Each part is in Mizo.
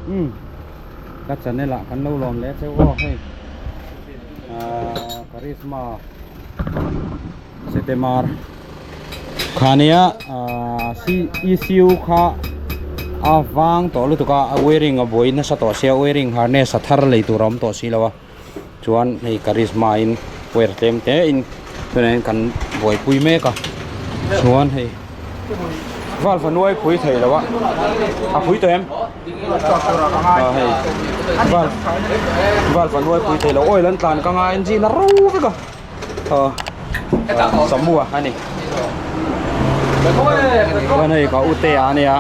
Umm ka channel ah kan lo lawm leh cheu aw hei ahh Karizma Setemar khania ahh ECU kha a vang tawh lutuk a a wiring a buai nasa tawh sia wiring harness a thar lei tur a awm tawh si lo a chuan hei Karizma in wire tlem te in tunah hian kan buaipui mek a chuan hei valve a nuai phui thei lo a a phui tawh em ah hei valve valve a nuai phui thei lo oil an tlan kang a engine a ro vek a ah samua a ni chuan hei ka ute a nia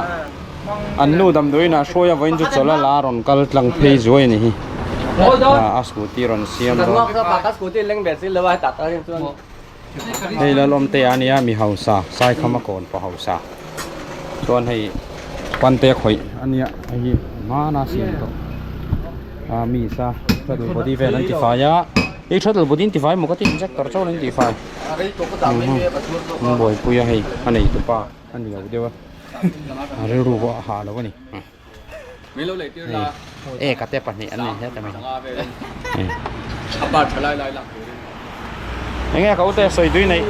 an nu damdawiin ah hruai a vawiin chu chawlh a la rawn kal tlang phei zuai a ni hi ah a scooty rawn siam dawn. Hei Lalawmte a nia mi hausa Saikhama kawn pawh hausa chuan hei pante khawih a nia hei hi hmana siam tawh a mi sa throttle body vel an tifai a hei throttle body an tifai maw ka ti injector chauh an tifai an buaipui a hei a nei tupa a ni lo deuh a a rilru pawh a hah lo a ni. Hei e ka te pahnih an ni hle ta mai hei enge ka ute sawi tui nei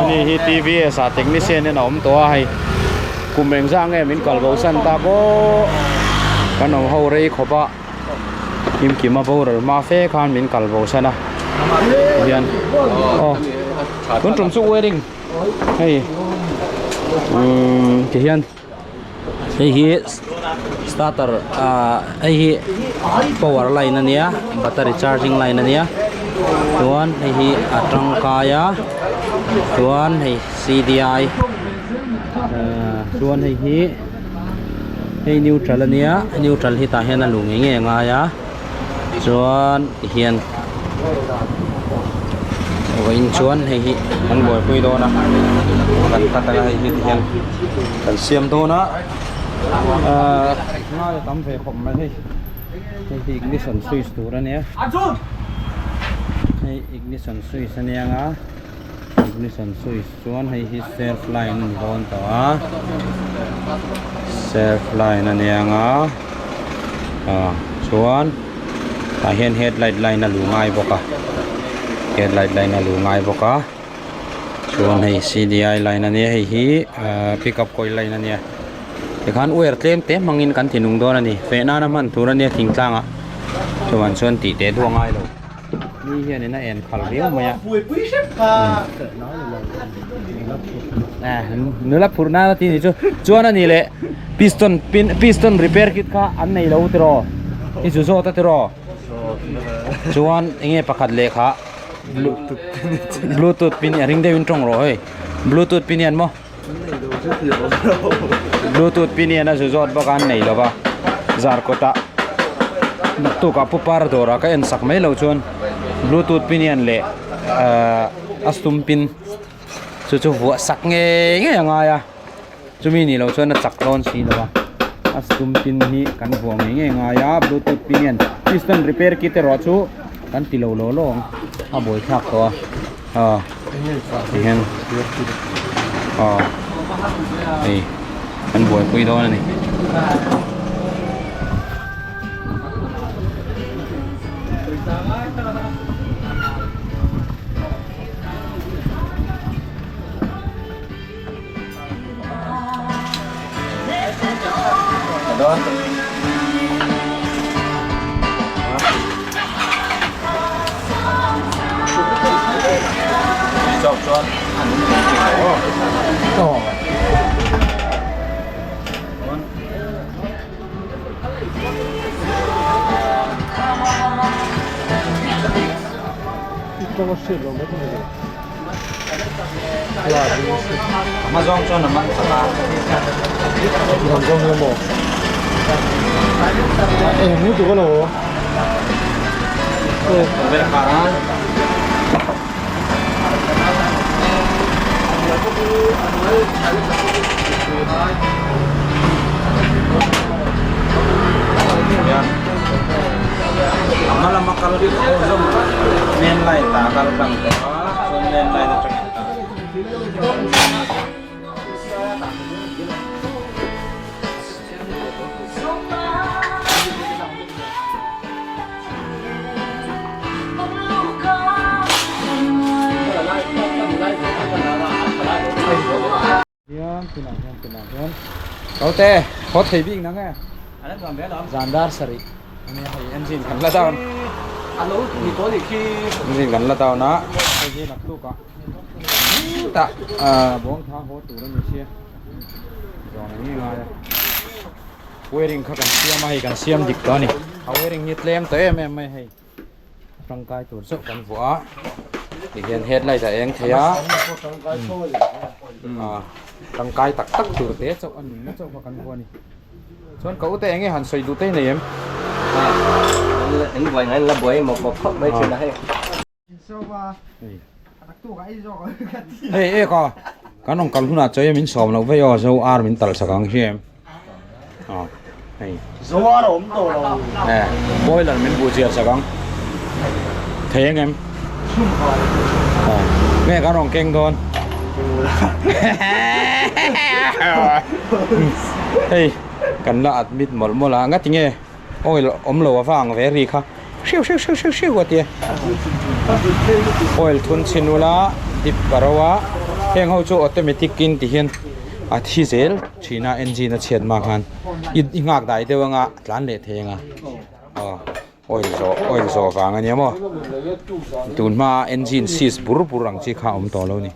ani hi TVS ah technician in a awm tawh a hei kum engzah nge min kal bo san tak aw kan awm ho rei khawp a. Kimkima boral hma fe khan min kal bo san a hian aw tun tum chu wedding hei umm ti hian hei hi starter ah hei hi power line a nia battery charging line a nia chuan hei hi a tangkai a chuan hei C_D_I ah chuan hei hi. Hei neutral ania neutral hi tah hian a luh ngei ngei a ngai a chuan tihian vawiin chuan hei hi kan buaipui dawn a kan cut anga hei hi tihian kan siam dawn a ahh ngai a tam ve khawp mai hei hei hi ignition switch tur ania hei ignition switch ania nga ignition switch. Chuan hei hi self line a ni dawn tawh a self line a nia nga ah chuan tah hian headlight line a luh ngai bawk a headlight line a luh ngai bawk a chuan hei C_D_I line a nia hei hi ah pickup coil line a nia tikhan wire tlem te hmangin kan ti nung dawn a ni feh nana hman tur a nia thingtlang ah chuan chuan tih teh duah ngai lo. Ni hianin a en khal riau mai a. Nula phurh nana tih ni chu. Chuan a ni leh piston pin piston repair kit kha an nei lo tiraw. I zu zawt a tiraw. Chuan enge pakhat leh kha bluetooth pin a ring deuhin tawng rawh hei. Bluetooth pin hian maw. Bluetooth pin hian a zu zawt bawk a an nei lova zarkawt ah naktuk ah pu par dawr ah ka en sak mai lo chuan bluetooth pin hian leh ahh a stum pin chu chu vuah sak ngei ngei a ngai a chumi nih loh chuan a chak dawn si lo a a stum pin hi kan vuah ngei ngei a ngai a bluetooth pin hian piston repair kit erawh chu kan ti lo law law ang a buaithlak tawh a. Aw tihian aw hei kan buaipui dawn a ni. A hma zawng chuan a man chak a. Lam zawng hian maw? Eng lutuk a lo. Vel khar a. A hma lama kal main line ta kal tlang tawh a chuan main line atangin. Tunah hian tunah hian Kaute haw thei bik nang e. Zan dar sarih ania hei engine kan la down. Engine kan la down a hei hi naktuk ah hetah bawng tha haw tur a ni sia zawn ang nge ngai a. Wiring kha kan siam a hei kan siam dik tawh a ni. A wiring hi tlem tawh em em mai a hei. Tangkai tur chauh kan vuah a tihian headlight a eng thei a tangkai tak tak tur te chauh a nunna chauh kha kan vuah a ni chuan ka ute enge han sawi duh te nei em hei ek a kan rawn kal hunah chawi min sawm loh vei aw zo ar min tal sak ang hi em. Hei. Zuar a awm tawh lo. Eh, boiler min buh chiar sak ang. Thei ang em? Eh, nge kan rawn keng dawn. Hei, kan la admit mawlh mawlh a, ngati nge oil awm lo ava ang ve ri kha. Hriu hriu hriu hriu hriu a tia. Oil thun chhin ula dip a ro a, heng ho chu automatic in ti hian a thi zel thin a engine a chhiat hma khan i i nghak dai deuh anga a tlan leh thei anga aw oil zawh oil zawh vang ania maw tun hma engine seize bur bur ang chi kha a awm tawh lo a ni.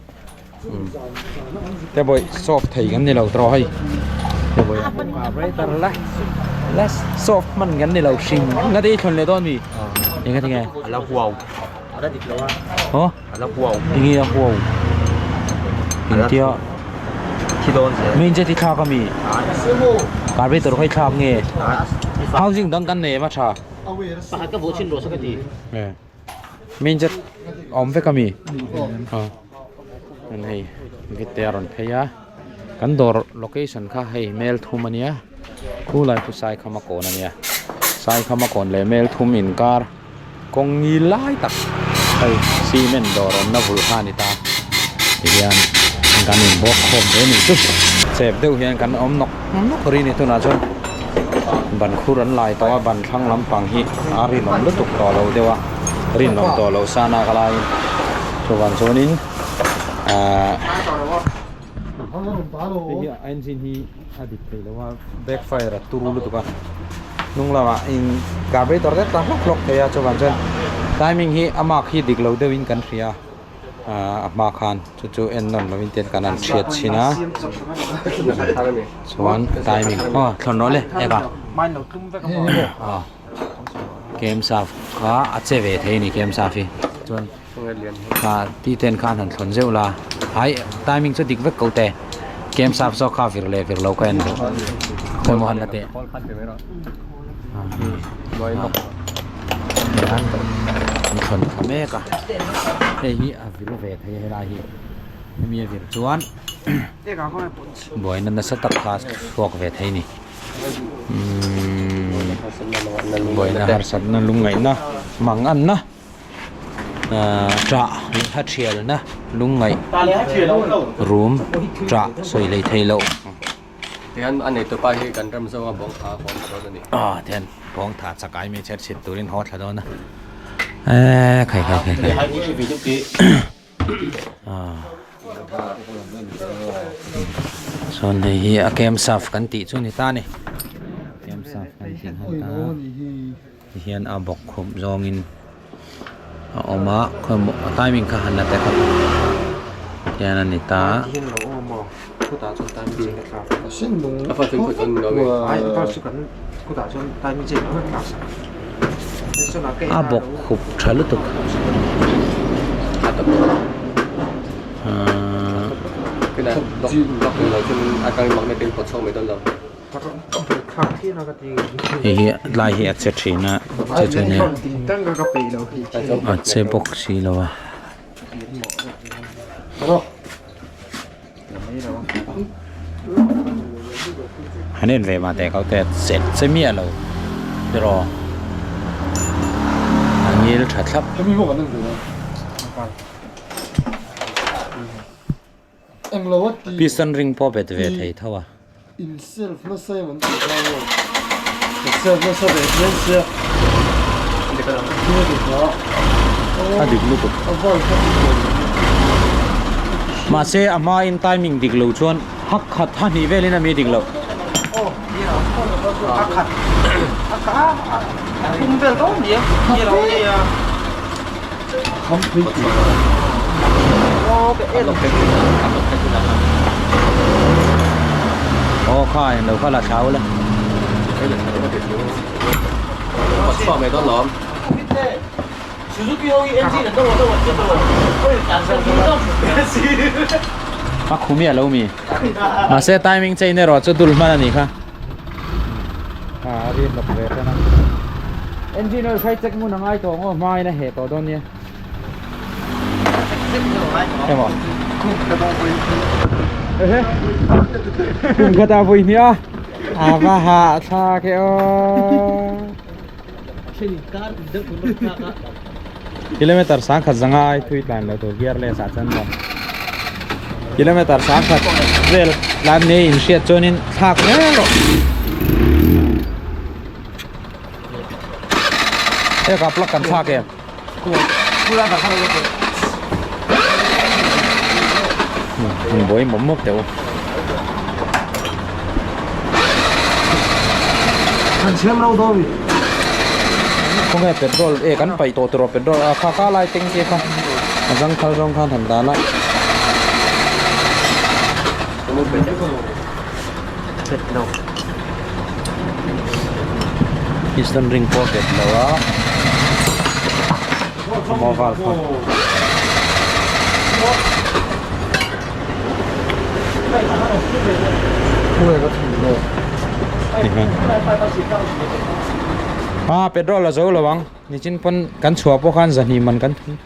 Te bawih soft thei kan ni lo tawh hei te bawih carburetor la la soft hman kan ni lo hring nga te i thlawn leh dawn mi enga tinge a la huau a la dik lo a haw a la huau enge a huau engtia thi dawn zel main jet i thlak ami carburetor kha i thlak nge housing dang kan nei em a tha pakhat ka vuah chhin rawh se ka ti Main jet a awm vek ami chuan hei vite a rawn phei a kan dawr location kha hei mel thum ania khulai chu saikhama kawn ania saikhama kawn leh mel thum inkar kawng ngil lai tak hei cement dawr awmna vulh kha a ni ta tihian kan inbawk khawm ve anih chu chep deuh hian kan awm nawk nawk ri a ni tunah chuan ban khur an lai tawh a ban thlang lampang hi a rinawm lutuk tawh lo deuh a rinawm tawh loh sana ka laiin chuvang chuanin ahh hei hi a engine hi a dik thei lo a backfire a turu lutuk a hnung lamah in carburetor te tla hlawk hlawk thei a chuvang chuan timing hi a mark hi dik lo deuhin kan hria a. A hma khan chu chu en nawn lovin ten kan han hriat chhin a chuan timing aw thlawn rawh le eka aw kem saf kha a che ve thei a ni kem saf hi chuan kha ti ten khan han thlawn zeuh la hai timing chu dik vek ko te kem saf zawk kha vir leh vir lo ka en duh khawimaw han la teh. An thawn thla mek a hei hi a vir ve thei a helai hi hemi a vir chuan buaina nasa tak kha chhuak ve thei a ni umm buaina harsatna lungngaihna manganna ahh ṭah lehkha ṭhialna lungngaih rum ṭah sawi lei theih loh. Tihian a nei tawpa hi kan ram zawnga bawng tha haw thla dawn a ni. Aw tihian bawng tha chakai mai chher chhit turin haw thla dawn a. Eee khai khai khai khai. Chuan hei hi a kem saf kan tih chu ni ta a ni. Kem saf kan tih kha ta. Tihian a bawk khup zawngin a awm a khawimaw a timing kha han la teh kha tihian a ni ta a bawk khup tha lutuk ahh. Hei hi tlai hi a che thin a che chu nia a che bawk si lo a. Han en ve mah teh kau te che che miah lo tiraw a ngil tha thlap. Piston ring pawh bet ve thei tho a. A dik lutuk. Mahse a hmain timing dik lo chuan Hak khat ha hnih velin a mi dik loh. Aw kha eng lo kha la thlau la. A khumi a lo mi. Mahse timing chain erawh chu dul hman a nih kha. A rin lawk ve tan a. Engine oil khai check ngun a ngai tawh ngaw hmain a heh tawh dawn nia. Emaw. Kum khat ah vawi hnih a. A va hahthlak e aw. Kilometer sangkhat zanga ai thui tlan lo tur gear less ah chuan maw kilometer sangkhat vel tlan nei in hriat chuanin thlak zel rawh hei ka plug kan thlak em Hmun buai mawp mawp teh u. Kan chhem lo dawn mi. Khawnge petrol e kan paih tawh tur petrol a kha kha lai teng te kha a zang thal zawng khan han dan a. Piston ring pawh a bet lo a mobile phone a petrol a zo lo ang nichin pawn kan chhuah pawh khan zahnih man kan thun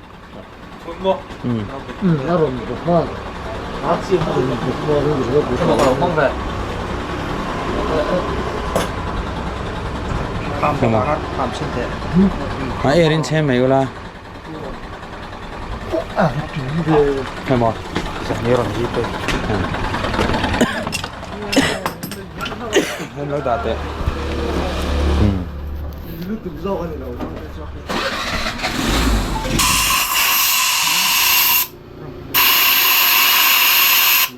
A erin chhe mai ula emaw lo dah teh.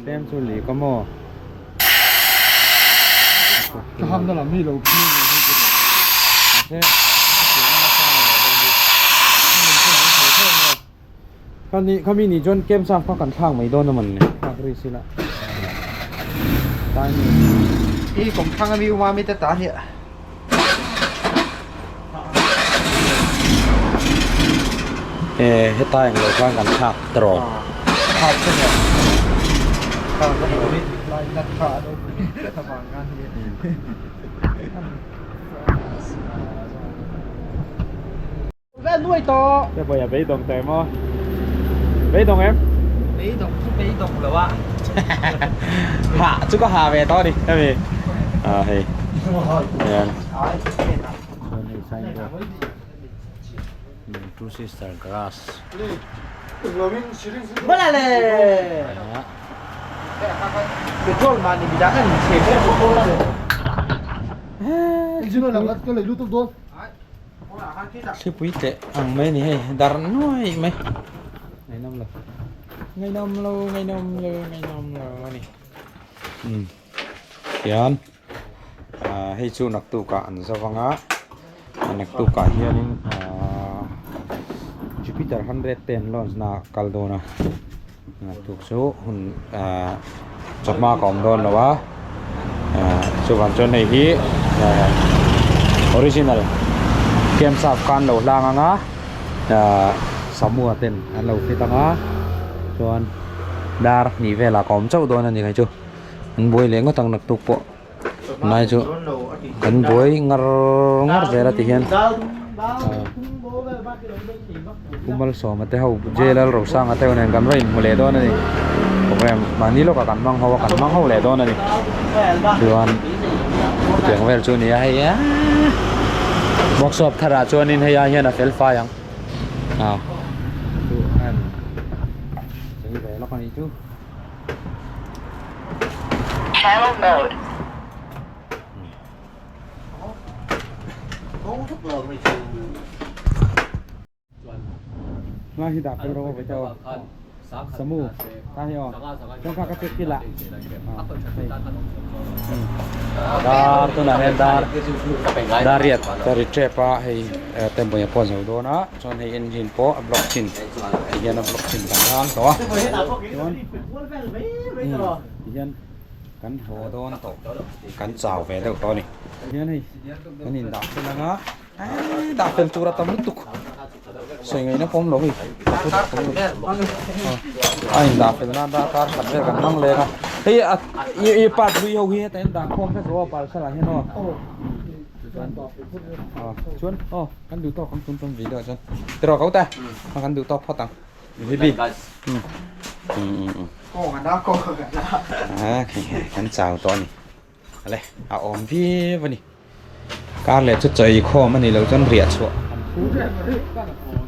Tlem chu lih ka maw? Ka ham na lam hi lo phir ve hi chu. Mahse, a chhung a nasa lo hei hi. Khami khami ni chuan camp staff kha kan thlak mai dawn a man le thlak ri sila timing. I kawm thlang ami uma mi te ta nia. E heta eng lo khan kan thlak tawh. Thlak te nia. Thlak te nia. Lai nat kha a lo avang khan hi. Te pawh a beidawng teh maw? Beidawng em? Beidawng chu beidawng lo a. Hah chu ka hah ve tawh a ni hemi. Ah hei. Hian. Chuan hei signboard. Two sister grass. Petrol mahni midang an inchhe ber bawk. Thlipui tleh ang mai a ni hei dar nuai mai ngaihnawm lo ngaihnawm lo ngaihnawm lo ngaihnawm lo a ni umm tihian ah hei chu naktuk ah an zo vang a naktuk ah hianin ahh Jupiter 110 launch na a kal dawn a naktuk chu hun ahh chawhma ka awm dawn lo a ahh chuvang chuan hei hi ahh original camp staff khan lo hlang ang a ahh samua ten an lo fit ang a chuan dar hnih velah ka awm chauh dawn a ni kha chu an buai leh ngawt ang naktuk pawh. Tunlai chu kan buai ngar ngar zel a ti hian Pu Malsawma te ho J Lal Rosanga te ho nen kan va inhmu leh dawn a ni program mahni lawkah kan hmang ho a kan hmang ho leh dawn a ni chuan chutiang vel chu a ni a hei a workshop tharah chuanin hei ai hian a fel fai ang a chu a chei ve lawk a nih chu. Channel mode. Nga hi dah fel rawh ve tawh. Samu ta hi aw chuan kha ka check kil ah dar tunah hian dar dar riat ka ri tep a hei temple pawh a zo dawn a chuan hei engine pawh a block chin ti hian a block chin kan hang tawh a chuan ti hian kan haw dawn tawh kan chau ve deuh tawh a ni hian hei kan indah fel anga eii dah fel tur a tam lutuk. Sawi ngaihna pawm lo hei a in dah fel nan darkar khat vel kan hmang leng a hei a i part hlui ho hi heta in dah khawm vek rawh a parcel ah hian aw chuan aw kan duh tawk ang tum tum video chuan tiraw ko te kan duh tawk phawt ang bibi kan chau tawh a ni. Ale a awm viau a ni. Kar leh chu chawi khawm a nih loh chuan riah chhuah an phu.